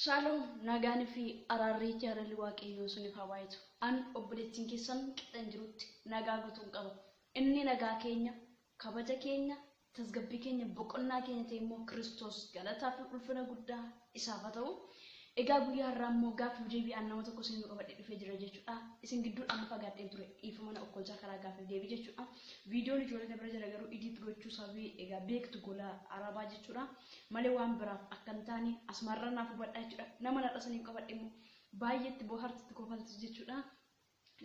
Shalom nagaan fi araarri jaalalli Waaqayyoo isiniif haa baay'atu. An obboleettiin keessan qixan jirutti nagaa guutuun qaba. Inni nagaa keenya, kabaja keenya, tasgabbii keenya, boqonnaa keenya ta'e immoo Kiristoos galataa fi ulfina guddaa isaaf haa ta'u. Egaa guyyaa har'aa immoo gaaffiif deebii an nama tokko isin qabadhee dhufee jira jechuudha. Isin gidduudhaan amma fagaadheen ture dhiifama na okkolchaa karaa gaaffiif deebii jechuudha. Viidiyoon ijoollee bira jira garuu edit gochuu sababii egaa beektu gola arabaa jechuudha. Malee waan biraaf akka hin taane asumarra naaf hubadhaa jechuudha. Nama narra isiniif qabadhe immoo baay'eetti bohaartitti kofaltu jechuudha.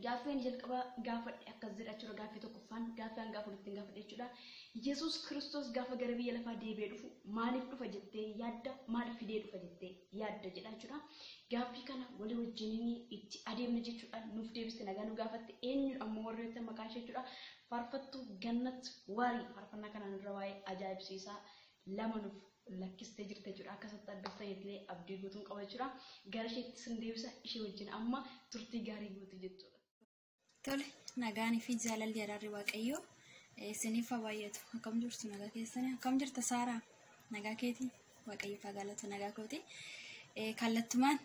Gaaffii ani jalqaba gaafadhe akkas jedha jechuudha. Gaaffii tokkoffaan gaaffii hanga afuritti hin gaafadhe jechuudha. Yesuus Kiristoos gaafa gara biyya lafaa deebi'ee dhufu maaliif dhufa jettee yaadda? Maal fidee dhufa jettee yaadda jedha jechuudha. Gaaffii kana walii wajjiniin itti adeemna jechuudha. Nuuf deebiste nagaa nu gaafatte eenyudha ammoo warri jettan maqaan ishee jechuudha. Faarfattuu Gannat Waarii faarfannaa kanaan dura waa'ee ajaa'ibsiisaa lama nuuf lakkistee jirti jechuudha. Akkasatti addoftan illee abdii guutuun qaba jechuudha. Gara isheetti sin deebisa ishee wajjin amma turtii gaarii gootu jechuudha. Tole, nagaanii fi jaalalli araarri Waaqayyoo isiniif haa baay'atu. Akkam jirtu nagaa keessanii? Akkam jirta Saaraa? Nagaa keetii? Waaqayyoof haa galatu nagaa kooti. Kallattumaan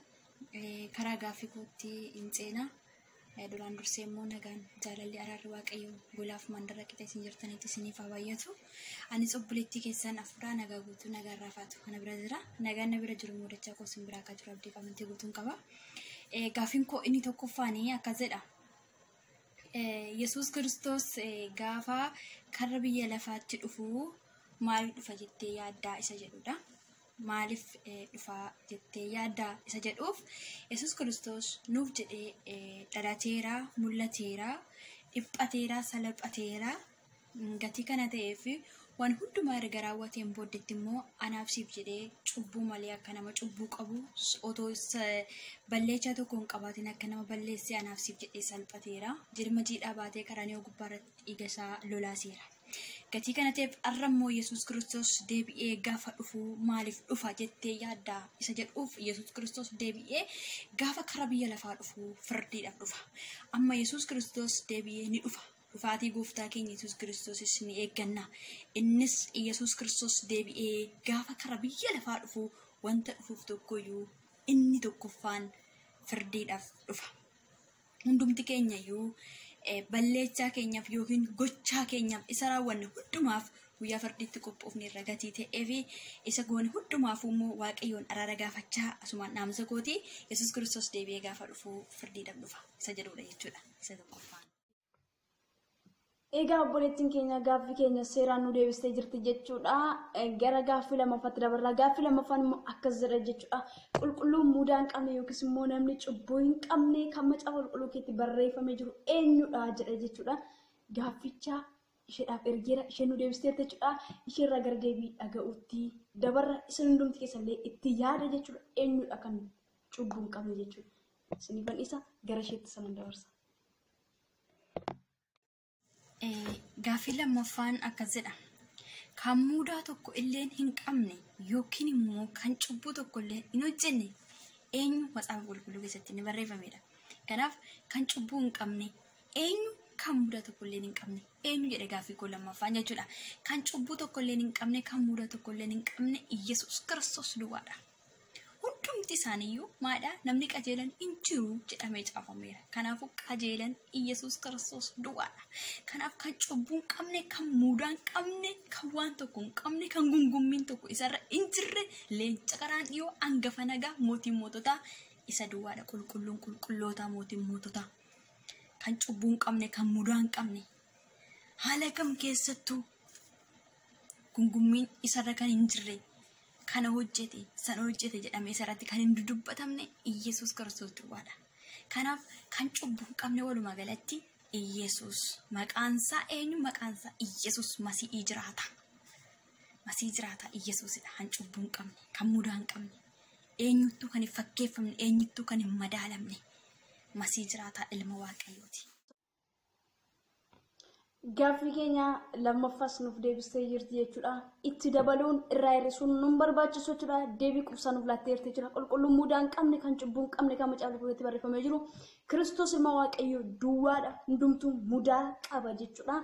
karaa gaaffii kootti hin seenaa. Duraan dursee immoo nagaan jaalalli araarri Waaqayyoo golaaf mandara qixa isin jirtanitti isiniif haa baay'atu. Anis obboleettii keessan afuraa nagaa guutuu nagaa irraa faatu kana bira jira. Nagaan na bira jiru muudachaa koo isin biraa akka jiru abdii amantii guutuun qaba. Gaaffiin koo inni tokkoffaanii akkas jedha. Yesuus Kiristoos gaafa karra biyya lafaatti dhufu maaliif dhufa jettee yaaddaa isa jedhudha. Maaliif dhufa jettee yaaddaa isa jedhuuf Yesuus Kiristoos nuuf jedhee dhalateera, mul'ateera, dhiphateera, salphateera. Gatii kana ta'eef waan hundumaa erga raawwateen booddeetti immoo anaaf siif jedhee cubbuu malee akka nama cubbuu qabu otoo balleechaa tokko hin qabaatin akka nama balleessee anaaf siif jedhee salphateera. Jirma jiidhaa baatee qaranioo gubbaarratti dhiiga isaa lolaaseera. Gatii kana ta'eef har'a immoo Yesuus Kiristoos deebi'ee gaafa dhufu maaliif dhufa jettee yaaddaa isa jedhuuf Yesuus Kiristoos deebi'ee gaafa kara biyya lafaa dhufu firdiidhaaf dhufa. Amma Yesuus Kiristoos deebi'ee ni dhufa. Dhufaatii gooftaa keenya Yesuus Kiristoosis ni eegganna. Innis Yesuus Kiristoos deebi'ee gaafa kara biyya lafaa dhufu wanta dhufuuf tokkoyyuu inni tokkoffaan firdiidhaaf dhufa. Hundumti keenyayyuu balleechaa keenyaaf yookiin gochaa keenyaaf isa raawwanne hundumaaf guyyaa firdiitti qophoofne irra gatii ta'ee fi isa goone hundumaaf immoo Waaqayyoon araara gaafachaa asumaan dhaamsa kooti Yesuus Kiristoos deebi'ee gaafa dhufu firdiidhaaf dhufa isa jedhudha jechuudha isa tokkoffaan. Egaa obboleettiin keenya gaaffii keenya seeraan nu deebistee jirti jechuudha. Gara gaaffii lammaffaatti dabarra. Gaaffii lammaffaan immoo akkas jedha jechuudha. Qulqulluun mudaa hin qabne yookiis immoo namni cubbuu hin qabne kan macaafa qulqulluu keetti barreeffamee jiru eenyudha jedha jechuudha. Gaafficha isheedhaaf ergeera. Isheen nu deebisteerti jechuudha. Isheerraa gara deebii dhaga'uutti dabarra. Isin hundumti keessallee itti yaada jechuudha. Eenyudha kan cubbuu hin qabne jechuudha. Isiniifan isa gara isheetti sanan dabarsa. Gaaffii lammaffaan akkas jedha. Kan mudaa tokko illee hin qabne yookiin immoo kan cubbuu tokko illee hin hojjenne eenyu macaafa qulqulluu keessatti ni barreeffamedha. Kanaaf kan cubbuu hin qabne eenyu kan mudaa tokko illee hin qabne eenyu jedhe gaaffii koo lammaffaan jechuudha. Kan cubbuu tokko illee hin qabne kan mudaa tokko illee hin qabne Yesuus Kiristoos duwwaadha. Hundumti isaaniiyyuu maadha namni qajeelan hin jiru jedhamee caafameera. Kanaafuu qajeelan Yesuus Kiristoos duwwaadha. Kanaaf kan cubbuu hin qabne, kan mudaa hin qabne, kan waan tokko hin qabne, kan gungummiin tokko isarra hin jirre leenca karaan dhiyoo hangafa nagaa mootiin moototaa isa duwwaadha. Qulqulluun qulqullootaa mootiin moototaa. Kan cubbuu hin qabne, kan mudaa hin qabne. Haala kam keessattuu gungummiin isarra kan hin jirre. Kana hojjete, sana hojjete jedhamee isarratti kan hin dudubbatamne Iyyasuus Kiristoos duwwaadha. Kanaaf kan cubbuu hin qabne walumaa galatti Iyyasuus maqaansaa eenyu? Maqaansaa Iyyasuus Masiihii jiraata. Masiihii jiraata Iyyasuusidha. Kan cubbuu hin qabne, kan mudaa hin qabne, eenyuttuu kan hin fakkeeffamne, eenyuttuu kan hin madaalamne Masiihii jiraata ilma Waaqayyooti. Gaaffii keenya lammaffaas nuuf deebistee jirti jechuudha. Itti dabaluun irraa hir'isuun nun barbaachisu jechuudha. Deebii qubsaa nuuf laattee jirti jechuudha. Qulqulluun mudaa hin qabne kan cubbuu hin qabne kan macaafa qulqulluutti barreeffamee jiru Kiristoos ilma Waaqayyoo duwwaadha. Hundumtuu mudaa qaba jechuudha.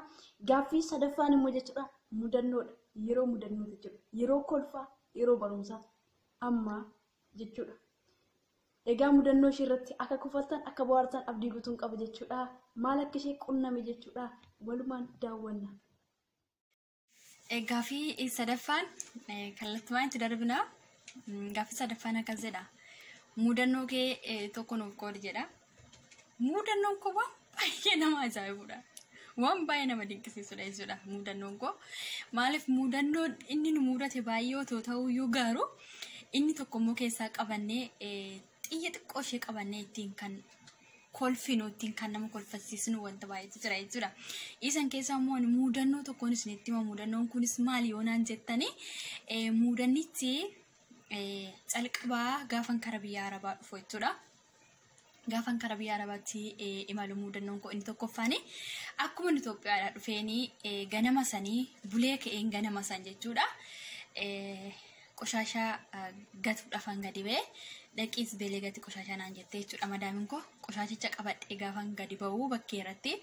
Gaaffii sadaffaan immoo jechuudha mudannoodha. Yeroo mudannoo jechuudha. Yeroo kolfaa, yeroo barumsaa amma jechuudha. Egaa mudannoo ishee irratti akka kufaltan akka bohaartan abdii guutuun qaba jechuudha. Maal akka ishee qunname jechuudha. Walumaan daawwanna. Gaaffii sadaffaan kallattumaan itti darbina. Gaaffii sadaffaan akkas jedha. Mudannoo kee tokko nuuf qoodi jedha. Mudannoon koo waan baay'ee nama ajaa'ibudha. Waan baay'ee nama dinqisiisudha jechuudha mudannoon koo. Maaliif mudannoon inni nu mudate baay'ee otoo ta'uyyuu garuu inni tokko immoo keessaa qabannee xiyya xiqqoo ishee qabannee ittiin kan kolfinu ittiin kan nama kolfasiisnu wanta baay'eetu jira jechuudha. Isan keessaa immoo ani mudannoo tokkoon isinitti hima. Mudannoon kunis maali yoo naan jettanii mudannichi calqabaa gaafan kara biyya Arabaa dhufu jechuudha. Gaafan kara biyya Arabaatti imalu mudannoon koo inni tokkoffaani akkuma inni Itoophiyaadhaa dhufeeni ganama sanii bulee ka'een ganama san jechuudha. Qoshaashaa gatuudhaafan gadi ba'e dhaqiis beelee gati qoshaashaa naan jettee jechuudha madaamiin koo qoshaashicha qabadhee gaafan gadi ba'uu bakkee irratti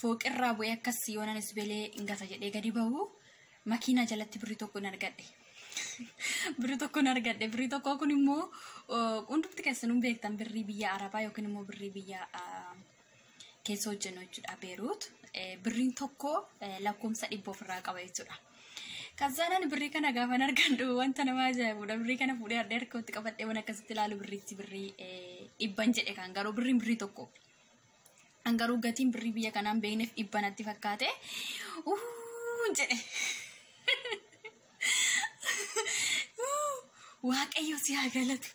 fooqirraa bu'ee akkas yoonanis beelee hin gata jedhee gadi ba'uu makiinaa jalatti birrii tokko hin argadhe. Birrii tokko hin argadhe. Birrii tokko kun immoo hundumti keessanuu beektan birrii biyya Arabaa yookiin immoo birrii biyya keessa hojjennu jechuudha Beeruut. Birriin tokko lakkoomsa 100 ofirraa qaba jechuudha. Kazaanaan birrii kana gaafan argadhu wanta nama ajaa'ibudha. Birrii kana fuudhee har'a harkatti qabadhee waan akkasitti ilaalu birriitti birrii 100 jedhe kan garuu birriin birrii tokko. Kan garuu gatiin birrii biyya kanaan beekneef 100 natti fakkaate. Jedhe. Waaqayyo si haa galatu.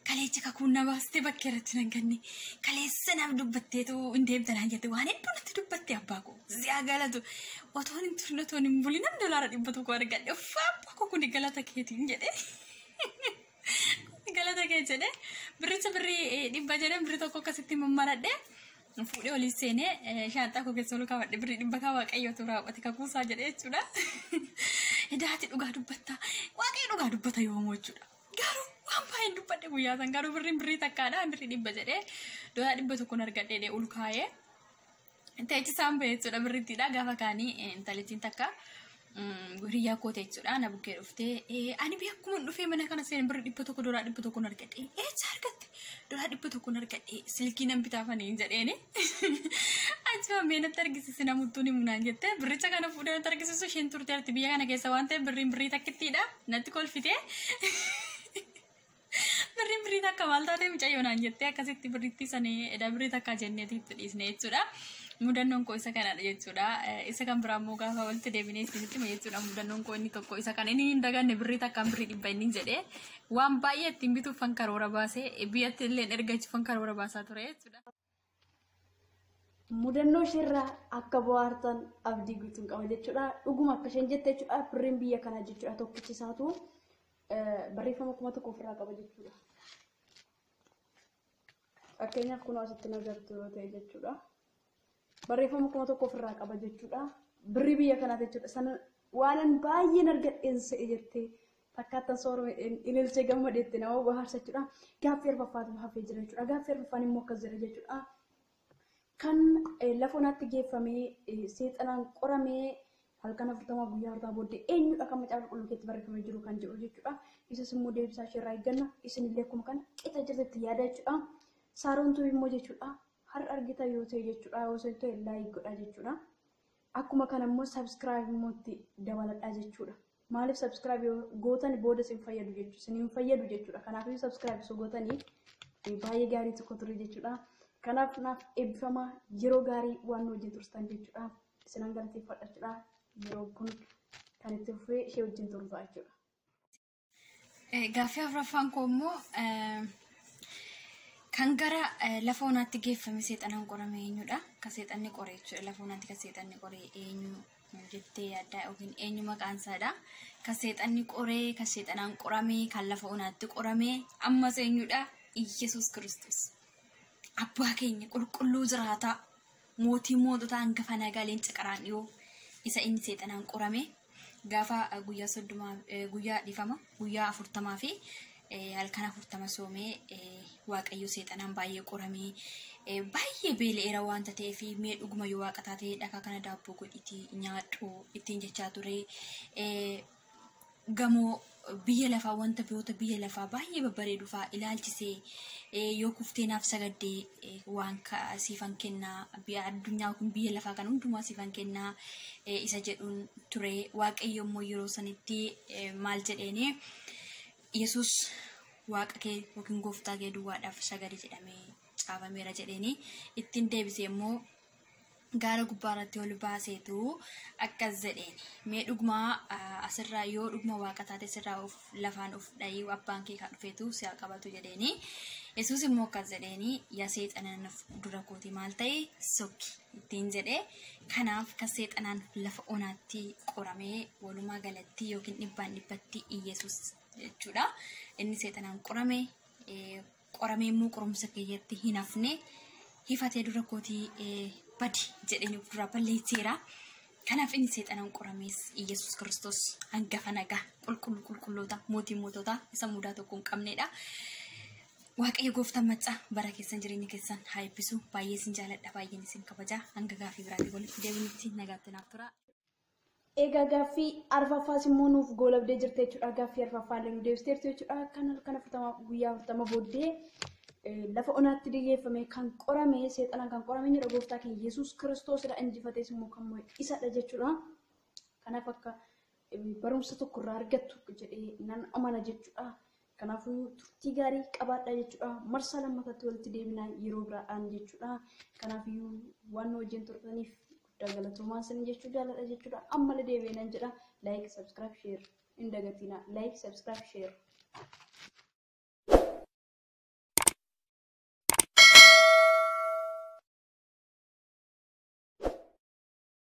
Kaleecha kakuun na baastee bakkee irratti nan ganne. Kaleessa naaf dubbatteetu hin deemta naan jette waan hedduu natti dubbatte abbaa koo. Si haa galatu. Otoon hin turin otoon hin bulin nan $100 argadhe. Uffaa abbaa koo kuni galata keetiin jedhe. Galata kee jedhe. Birricha birrii 100 jedhee birrii tokko akkasitti mammaradhe. Fuudhee olii seenee shaanxaa koo keessa ol kaawwadhe birrii 100 kaa waaqayyootu raawwate kakuusaa jedhee jechuudha. Edaati dhugaa dubbatta. Waaqayyo dhugaa dubbata yoomuu jechuudha. Garuu waan baay'een dubbadhe guyyaa san garuu birriin birrii takkaadha birrii 100 jedhee $100 argadhee ol kaayee teechisaan ba'e jechuudha birrittiidha gaafa kaanii intalittiin takka hiriyaa koo jechuudha na bukkee dhuftee ani akkuma dhufee mana kana seen birrii 100 $100 argadhe eessa argatte $100 argadhe silkii nan bitaafanii jedheeni achuma mee natti argisiisi namuttuun himu naan jette birricha kana fuudhee natti argisiisu isheen turteerti biyya kana keessa waan ta'eef birriin birrii takkittiidha natti kolfitee. Birriin birrii takka maal taatee mucayyoo naan jettee akkasitti birrittii sanii edda birrii takka jenneeti itti dhiisne jechuudha. Mudannoon koo isa kanadha jechuudha. Isa kan biraa immoo gaafa walitti deebinee isinitti hima jechuudha. Mudannoon koo inni tokko isa kan inni hin daganne birrii takkaan birrii 100 inni jedhee waan baay'ee ittiin bituuf karoora baasee biyyatti illee ergachuuf karoora baasaa ture jechuudha. Mudannoo isheerraa akka bohaartan abdii guutuun qaba jechuudha. Dhuguma akka isheen jette jechuudha. Birriin biyya kanaa jechuudha tokkichi isaatu barreeffama 1000 ofirraa qaba jechuudha. Fakkeenyaaf kun asitti agartu yoo ta'e jechuudha. Barreeffama 1000 ofirraa qaba jechuudha. Birrii biyya kanaa jechuudha. Sana waanan baay'een argadheen se'e jettee fakkaattan soorame ililchee gammadeetti nama bohaarsa jechuudha. Gaaffii arfaffaatu hafee jira jechuudha. Gaaffii arfaffaan immoo akkas jira jechuudha. Kan lafa onaatti geeffamee seexanaan qoramee halkan 40 guyyaa 40 booddee eenyudha kan macaafa qulqulluu keessatti barreeffamee jiru kan jedhu jechuudha. Isas immoo deebisaa isheerraa eegganna. Isinillee akkuma kana qixa jirtetti yaada jechuudha. Saaroontuu immoo jechuudha. Har'a argita yoo ta'e jechuudha. Yoo ta'e like godha jechuudha. Akkuma kana immoo subscribe immoo itti dabaladhaa jechuudha. Maaliif subscribe yoo gootan booda isin fayyadu jechuudha. Isin hin fayyadu jechuudha. Kanaafuu subscribe osoo gootanii baay'ee gaarii tokko ture jechuudha. Kanaaf naaf eebbifamaa yeroo gaarii waan nu wajjin turtan jechuudha. Isinan galateeffadha jechuudha. Yeroo kun kan itti fufee ishee wajjin turu ta'a jechuudha. Gaaffii afuraffaan koo immoo kan gara lafa onaatti geeffame seexanaan qorame eenyudha? Kan seexanni qore jechuudha. Lafa onaatti kan seexanni qore eenyu jettee yaaddaa yookiin eenyu maqaan isaadha? Kan seexanni qoree, kan seexanaan qorame, kan lafa onaatti qorame ammas eenyudha? Iyyasuus Kiristoos. Abbaa keenya qulqulluu jiraataa mootii moototaa hangafa nagaa leenca qaraani'oo isa inni seexanaan qorame gaafa guyyaa 30 guyyaa dhifama guyyaa 40 fi halkan 40 soomee waaqayyo seexanaan baay'ee qoramee baay'ee beela'eera waanta ta'eef mee dhuguma yoo waaqa taatee dhakaa kana daabboo godhiitii nyaadhu ittiin jechaa ture gamoo Biyya lafaa wanta biyyoota biyya lafaa baay'ee babbareedu fa'aa ilaalchisee yoo kuftee naaf sagaddee waan siifan kennaa, biyya addunyaa kun biyya lafaa kan hundumaa siifan kennaa isa jedhuun ture. Waaqayyo immoo yeroo sanitti maal jedheeni, Yesuus waaqa kee yookiin gooftaa kee duwwaadhaaf sagadi jedhamee caafameera jedheeni. Ittiin deebisee immoo gaara gubbaarratti ol baaseetu akkas jedheen, mee dhugumaa asirraa yoo dhuguma waaqa taate asirraa of lafaan of dhayii, abbaan kee kan dhufeetu si haa qabatu jedheeni. Yesuus immoo akkas jedheeni, yaa seexanaan dura kooti maal ta'e sokki ittiin jedhee. Kanaaf kan seexanaan lafa onaatti qoramee walumaa galatti yookiin dhibbaan dhibbatti Yesuus jechuudha. Inni seexanaan qorame, qoramee immoo qorumsa keessatti hin hafne, hifatee dura kootii badi jedheen of duraa balleesseera. Kanaaf inni seexanaan qoramees Yesuus Kiristoos hangafa nagaa, qulqulluu qulqulloota, mootii moototaa, isa mudaa tokko hin qabnedha. Waaqayyo gooftaan maccaa bara keessan jireenya keessan haa eebbisu. Baay'ee isin jaaladha, baay'een isin kabaja. Hanga gaaffii biraatti walitti deebinutti nagaatti naaf tura. Egaa gaaffii arfaffaas immoo nuuf goolabdee jirti jechuudha. Gaaffii arfaffaa illee nu deebisteerti jechuudha. Kan halkan 40 guyyaa 40 booddee lafa onaatti dhiyeeffame kan qorame seexanaan kan qorame jedha gooftaa keenya Yesuus Kiristoosidha. Injifatees immoo kan mo'e isadha jechuudha. Kanaaf akka barumsa tokko irraa argattu jedhee nan amana jechuudha. Kanaafuu turtii gaarii qabaadha jechuudha. Marsaa lammataatti walitti deebinaa yeroo biraadhaan jechuudha. Kanaafiyyuu waan nu wajjin turtaniif guddaa galatoomaa isin jechuu jaaladha jechuudha. Ammallee deebi'ee nan jedha. Like, subscribe, share hin dagatinaa. Like, subscribe, share.